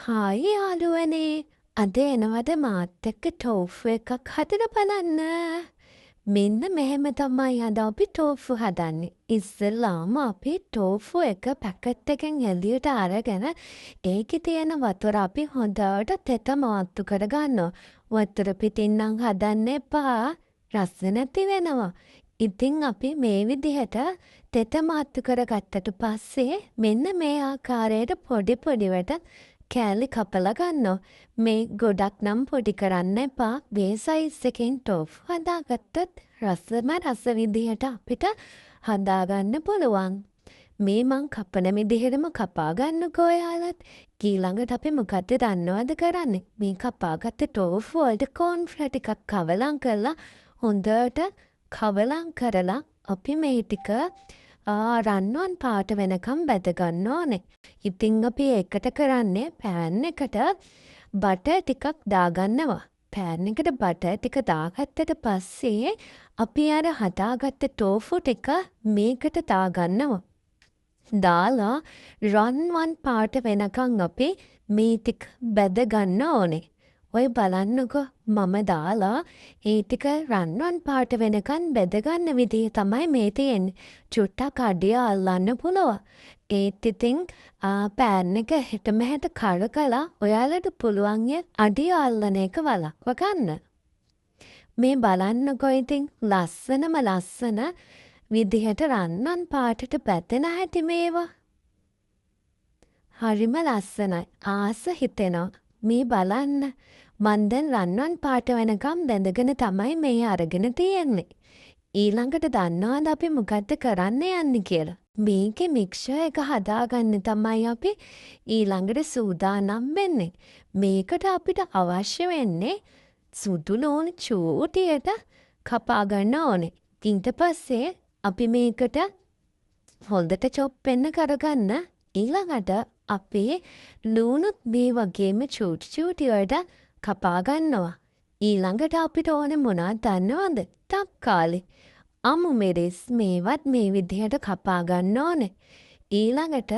Hi යාළුවනේ, අද එනවද මාත් එක්ක ටෝෆු එකක් හදලා බලන්න? මෙන්න මෙහෙම තමයි අද අපි ටෝෆු හදන්නේ. ඉස්සෙල්ලාම අපි ටෝෆු එක පැකට් එකෙන් එළියට අරගෙන ඒකේ තියෙන වතුර අපි හොඳට තෙත මාත්තු කරගන්නවා. වතුර පිටින් නම් හදන්න එපා. රස නැති වෙනවා. ඉතින් අපි මේ විදිහට තෙත මාත්තු කරගත්තට පස්සේ මෙන්න මේ ආකාරයට පොඩි පොඩිවට කෑලි කපලා ගන්නවා. මේ ගොඩක් නම් පොඩි කරන්න එපා. මේ සයිස් එකෙන් ටෝෆු හදාගත්තොත් රසම රස විදිහට අපිට හදාගන්න පුළුවන්. මේ මං කපන විදිහටම කපා ගන්නකෝ ඔයාලත්. ඊළඟට අපි මොකද්ද දන්නවද කරන්නේ? මේ කපාගත්ත ටෝෆු වලට කෝන් ෆ්ලවර් ටිකක් කවලම් කරලා, හොඳට කවලම් කරලා අපි මේ ටික රන්වන් පාට වෙනකම් බැද ගන්න ඕනේ. ඉතින් අපි ඒකට කරන්නේ පෑන් එකට බටර් ටිකක් දාගන්නවා. පෑන් එකට බටර් ටික දාගත්තට පස්සේ අපි අර හදාගත්ත ටෝෆු ටික මේකට දාගන්නවා. දාලා රන්වන් පාට වෙනකන් අපි මේ ටික බැද ගන්න ඕනේ. ඔය බලන්නකෝ, මම දාලා ඒ ටික රන්වන් පාට වෙනකන් බැද ගන්න විදිහ තමයි මේ තියෙන්නේ. චුට්ටක් අඩිය අල්ලන්න පුළුවන්. ඒත් ඉතින් පෑන් එක එහෙට මෙහෙට කරකලා ඔයාලට පුළුවන් අඩිය අල්ලන එක වළක්ව ගන්න. මේ බලන්නකෝ, ඉතින් ලස්සනම ලස්සන විදිහට රන්වන් පාටට බැදෙන හැටි මේවා. හරිම ලස්සනයි. ආස හිතෙනවා. මේ බලන්න. මං දැන් රන්වන් පාට වෙනකම් බැඳගෙන තමයි මේ අරගෙන තියෙන්නේ. ඊළඟට දන්නවද අපි මොකද්ද කරන්න යන්නේ කියලා? මේකේ මික්ස්චර් එක හදාගන්න තමයි අපි ඊළඟට සූදානම් වෙන්නේ. මේකට අපිට අවශ්‍ය වෙන්නේ සුදු ලූණු චූටියට කපා ගන්න ඕනේ. ඊට පස්සේ අපි මේකට හොඳට චොප් වෙන්න කරගන්න. ඊළඟට අපි ලූණුත් මේ වගේම චූටි චූටි වලට කපා ගන්නවා. ඊළඟට අපිට ඕනේ මොනවද දන්නවද? තක්කාලි, අමු මිරිස්, මේවත් මේ විදිහට කපා ගන්න ඕනේ. ඊළඟට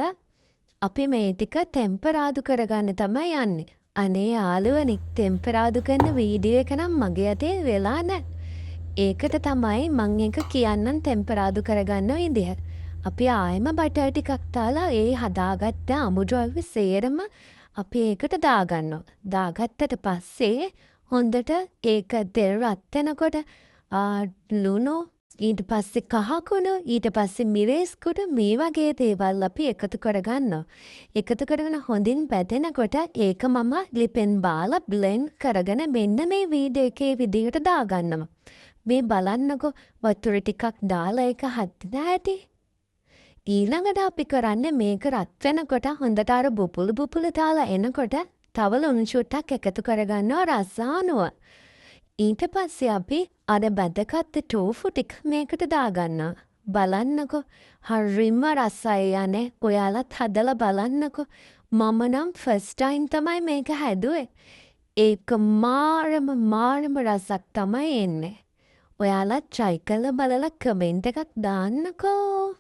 අපි මේ ටික තෙම්පරාදු කරගන්න තමයි යන්නේ. අනේ යාළුවනේ, තෙම්පරාදු කරන වීඩියෝ එක නම් මගේ අතේ වෙලා නෑ. ඒකට තමයි මං ඒක කියන්නම් තෙම්පරාදු කරගන්න විදිහ. අපි ආයෙම බටර් ටිකක් දාලා ඒ හදාගත්ත අමුද්‍රව්‍ය සේරම අපි ඒකට දාගන්නවා. දාගත්තට පස්සේ හොඳට ඒක තෙල් රත් වෙනකොට ලුණු, ඊට පස්සේ කහ කුණු, ඊට පස්සේ මිරිස් කුඩු, මේ වගේ දේවල් අපි එකතු කරගන්නවා. එකතු කරගෙන හොඳින් බැදෙනකොට ඒක මම ලිපෙන් බාලා බ්ලෙන්ඩ් කරගෙන මෙන්න මේ වීඩියෝ එකේ විදිහට දාගන්නවා. මේ බලන්නකෝ, වතුර ටිකක් දාලා ඒක හදන හැටි. ඊළඟට අපි කරන්නේ මේක රත් වෙනකොට හොඳට අර බුබුලු බුබුලු දාලා එනකොට තව ලුණු චුට්ටක් එකතු කරගන්නවා රස අනුව. ඊට පස්සේ අපි අර බැදගත්ත ටෝෆු ටික මේකට දාගන්නවා. බලන්නකෝ, හරිම රසයි අනේ. ඔයාලත් හදලා බලන්නකෝ. මම නම් ෆස්ට් ටයිම් තමයි මේක හැදුවේ. ඒක මාරම මාරම රසක් තමයි එන්නේ. ඔයාලත් ට්‍රයි කරලා බලලා කමෙන්ට් එකක් දාන්නකෝ.